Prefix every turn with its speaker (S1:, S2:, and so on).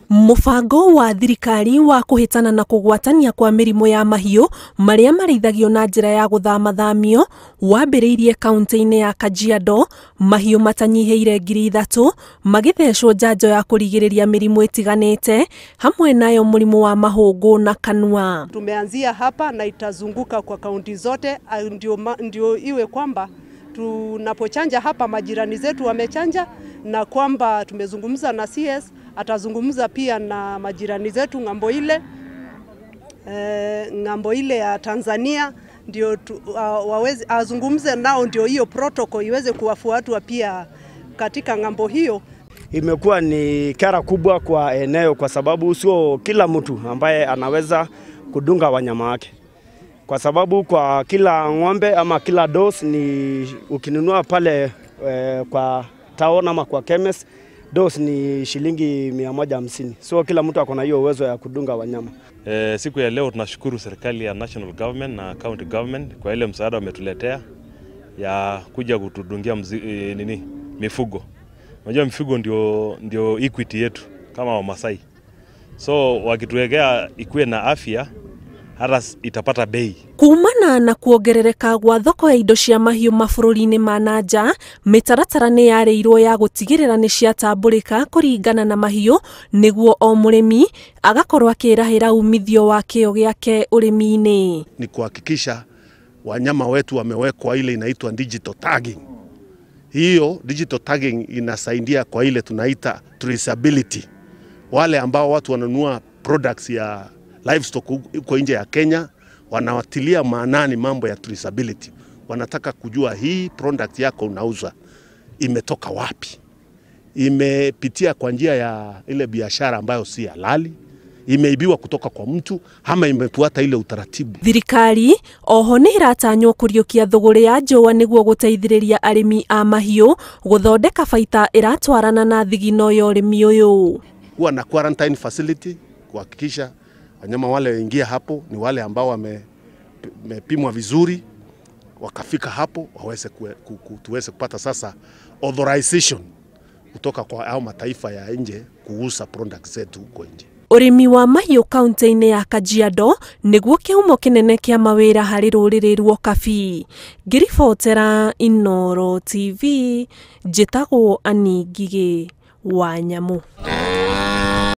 S1: Mũbango wa thirikari wa kũhĩtana na kũgwatania kwa mĩrimũ ya mahiũ marĩa marĩithagio na njĩra ya gũthamathamio wambĩrĩirie kaunti-inĩ ya Kajiado, mahiũ matanyihĩire 3,000 magĩthecwo njanjo ya kũrigĩrĩria mĩrimũ ĩtiganĩte hamwe nayo mũrimũ wa mahũngũ na kanua.
S2: Tumeanzia hapa na itazunguka kwa kaunti zote, ndio iwe kwamba tunapochanja hapa majirani zetu wamechanja, na kwamba tumezungumza na CS, atazungumza pia na majirani zetu ng'ambo ile ya Tanzania, ndio waweze azungumze nao, ndio hiyo protocol iweze kuwafuatwa pia katika ng'ambo hiyo.
S3: Imekuwa ni kera kubwa kwa eneo kwa sababu sio kila mtu ambaye anaweza kudunga wanyama wake. Kwa sababu kwa kila ng'ombe ama kila dose ni ukinunua pale kwa town ama kwa chemist, dose ni shilingi 150. So kila mtu akona hiyo uwezo ya kudunga wanyama.
S4: Siku ya leo tunashukuru serikali ya national government na county government kwa ile msaada wametuletea ya kuja kutudungia mifugo. Unajua mifugo ndio equity yetu kama Wamasai. So wakituwekea ikuwe na afya hata itapata bei.
S1: Kumana na kuongerereka gwa thoko ya indo cia mahiũ mabũrũri-inĩ ma nanja, mĩtaratara nĩ yarĩirwo ya gũtigĩrĩra nĩ ciatambũrĩka kũringana na mahiũ nĩguo o mũrĩmi agakorwo akĩrahĩra umithio wa kĩo gĩake ũrĩmi-inĩ.
S5: Ni kuhakikisha wanyama wetu wamewekwa ile inaitwa digital tagging. Hiyo digital tagging inasaidia kwa ile tunaita traceability. Wale ambao watu wanunua products ya livestock huko nje ya Kenya wanawatilia maanani mambo ya traceability. Wanataka kujua hii product yako unauza imetoka wapi, imepitia kwa njia ya ile biashara ambayo si halali, imeibiwa kutoka kwa mtu ama imefuata ile utaratibu.
S1: Thirikari oho nĩ ĩratanywo kũriũkia thũgũrĩ ya njũa nĩguo gũteithĩrĩria arĩmi a mahiũ gũthondeka baita ĩratwarana na thigino ya ũrĩmi ũyũ.
S5: Kuwa na quarantine facility kuhakikisha wanyama wale waingia hapo ni wale ambao wamepimwa vizuri, wakafika hapo waweze tuweze kupata sasa authorization kutoka kwa hao mataifa ya nje kuuza products zetu huko nje.
S1: Ũrĩmi wa mahiũ kaunti-inĩ ya Kajiado nĩguo kĩhumo kĩnene kĩa mawĩra harĩ rũrĩrĩ rwa Okabi. Ngĩribotera Inooro TV, njĩtagwo Annie Ngigĩ wa Nyamũ.